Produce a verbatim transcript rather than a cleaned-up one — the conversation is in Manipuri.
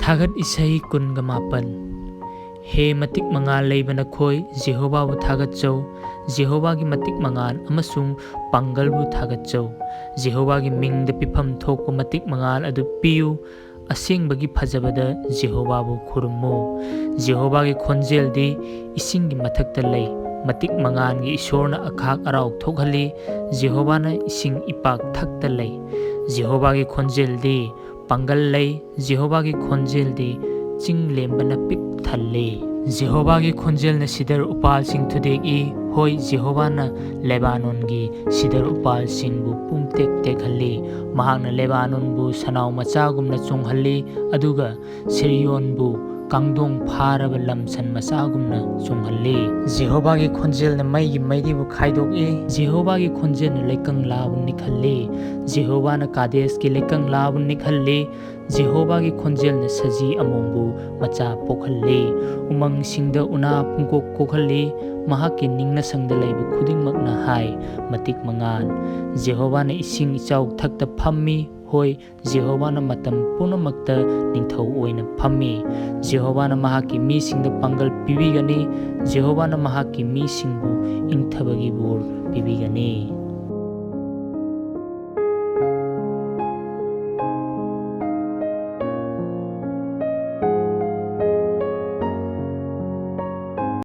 ꯊꯥꯒꯠ ꯏꯁꯩ ꯀꯨꯟꯒ ꯃꯥꯄꯟ꯫ ꯍꯦ ꯃꯇꯤꯛ ꯃꯉꯥꯜ ꯂꯩꯕ ꯅꯈꯣꯏ, ꯖꯦꯍꯣꯚꯥꯕꯨ ꯊꯥꯒꯠꯆꯧ, ꯖꯦꯍꯣꯚꯥꯒꯤ ꯃꯇꯤꯛ ꯃꯉꯥꯜ ꯑꯃꯁꯨꯡ ꯄꯥꯡꯒꯜꯕꯨ ꯊꯥꯒꯠꯆꯧ꯫ ꯖꯦꯍꯣꯚꯥꯒꯤ ꯃꯤꯡꯗ ꯄꯤꯐꯝ ꯊꯣꯛꯄ ꯃꯇꯤꯛ ꯃꯉꯥꯜ ꯑꯗꯨ ꯄꯤꯌꯨ꯫ ꯑꯁꯦꯡꯕꯒꯤ ꯐꯖꯕꯗ ꯖꯦꯍꯣꯚꯥꯕꯨ ꯈꯨꯔꯨꯝꯃꯨ꯫ ꯖꯦꯍꯣꯚꯥꯒꯤ ꯈꯣꯟꯖꯦꯜꯗꯤ ꯏꯁꯤꯡꯒꯤ ꯃꯊꯛꯇ ꯂꯩ꯫ ꯃꯇꯤꯛ ꯃꯉꯥꯜꯒꯤ ꯏꯁꯣꯔꯅ ꯑꯈꯥꯛ ꯑꯔꯥꯎ ꯊꯣꯛꯍꯜꯂꯤ꯫ ꯖꯦꯍꯣꯚꯥꯅ ꯏꯁꯤꯡ ꯏꯄꯥꯛ ꯊꯛꯇ ꯂꯩ꯫ ꯖꯦꯍꯣꯚꯥꯒꯤ ꯈꯣꯟꯖꯦꯜꯗꯤ ꯄꯥꯡꯒꯜ ꯂꯩ꯫ ꯖꯦꯍꯣꯚꯥꯒꯤ ꯈꯣꯟꯖꯦꯜꯗꯤ ꯆꯤꯡ ꯂꯦꯝꯕꯅ ꯄꯤꯛ ꯊꯜꯂꯤ꯫ ꯖꯦꯍꯣꯚꯥꯒꯤ ꯈꯣꯟꯖꯦꯜꯅ ꯁꯤꯗꯔ ꯎꯄꯥꯜꯁꯤꯡ ꯊꯨꯗꯦꯛꯏ꯫ ꯍꯣꯏ, ꯖꯦꯍꯣꯚꯥꯅ ꯂꯦꯕꯥꯅꯣꯟꯒꯤ ꯁꯤꯗꯔ ꯎꯄꯥꯜꯁꯤꯡꯕꯨ ꯄꯨꯝꯇꯦꯛ ꯇꯦꯛꯍꯜꯂꯤ꯫ ꯃꯍꯥꯛꯅ ꯂꯦꯕꯥꯅꯣꯟꯕꯨ ꯁꯅꯥꯎ ꯃꯆꯥꯒꯨꯝꯅ ꯆꯣꯡꯍꯜꯂꯤ, ꯑꯗꯨꯒ ꯁꯤꯔꯤꯌꯣꯟꯕꯨ ꯀꯥꯡꯗꯣꯡ ꯐꯥꯔꯕ ꯂꯝꯁꯟ ꯃꯆꯥꯒꯨꯝꯅ ꯆꯣꯡꯍꯜꯂꯤ꯫ ꯖꯦꯍꯣꯚꯥꯒꯤ ꯈꯣꯟꯖꯦꯜꯅ ꯃꯩꯒꯤ ꯃꯩꯔꯤꯕꯨ ꯈꯥꯏꯗꯣꯛꯏ꯫ ꯖꯦꯍꯣꯚꯥꯒꯤ ꯈꯣꯟꯖꯦꯜꯅ ꯂꯩꯀꯪꯂꯥꯕꯨ ꯅꯤꯛꯍꯜꯂꯤ꯫ ꯖꯦꯍꯣꯚꯥꯅ ꯀꯥꯗꯦꯁꯀꯤ ꯂꯩꯀꯪꯂꯥꯕꯨ ꯅꯤꯛꯍꯜꯂꯤ꯫ ꯖꯦꯍꯣꯚꯥꯒꯤ ꯈꯣꯟꯖꯦꯜꯅ ꯁꯖꯤ ꯑꯃꯣꯝꯕꯨ ꯃꯆꯥ ꯄꯣꯛꯍꯜꯂꯤ꯫ ꯎꯃꯪꯁꯤꯡꯗ ꯎꯅꯥ ꯄꯨꯡꯀꯣꯛ ꯀꯣꯛꯍꯜꯂꯤ꯫ ꯃꯍꯥꯛꯀꯤ ꯅꯤꯡꯅꯁꯪꯗ ꯂꯩꯕ ꯈꯨꯗꯤꯡꯃꯛꯅ ꯍꯥꯏ, ꯃꯇꯤꯛ ꯃꯉꯥꯜ꯫ ꯖꯦꯍꯣꯚꯥꯅ ꯏꯁꯤꯡ ꯏꯆꯥꯎ ꯊꯛꯇ ꯐꯝꯃꯤ꯫ ꯍꯣꯏ, ꯖꯦꯍꯣꯚꯥꯅ ꯃꯇꯝ ꯄꯨꯝꯅꯃꯛꯇ ꯅꯤꯡꯊꯧ ꯑꯣꯏꯅ ꯐꯝꯃꯤ꯫ ꯖꯦꯍꯣꯚꯥꯅ ꯃꯍꯥꯛꯀꯤ ꯃꯤꯁꯤꯡꯗ ꯄꯥꯡꯒꯜ ꯄꯤꯕꯤꯒꯅꯤ꯫ ꯖꯦꯍꯣꯚꯥꯅ ꯃꯍꯥꯛꯀꯤ ꯃꯤꯁꯤꯡꯕꯨ ꯏꯪꯊꯕꯒꯤ ꯕꯣꯔ ꯄꯤꯕꯤꯒꯅꯤ꯫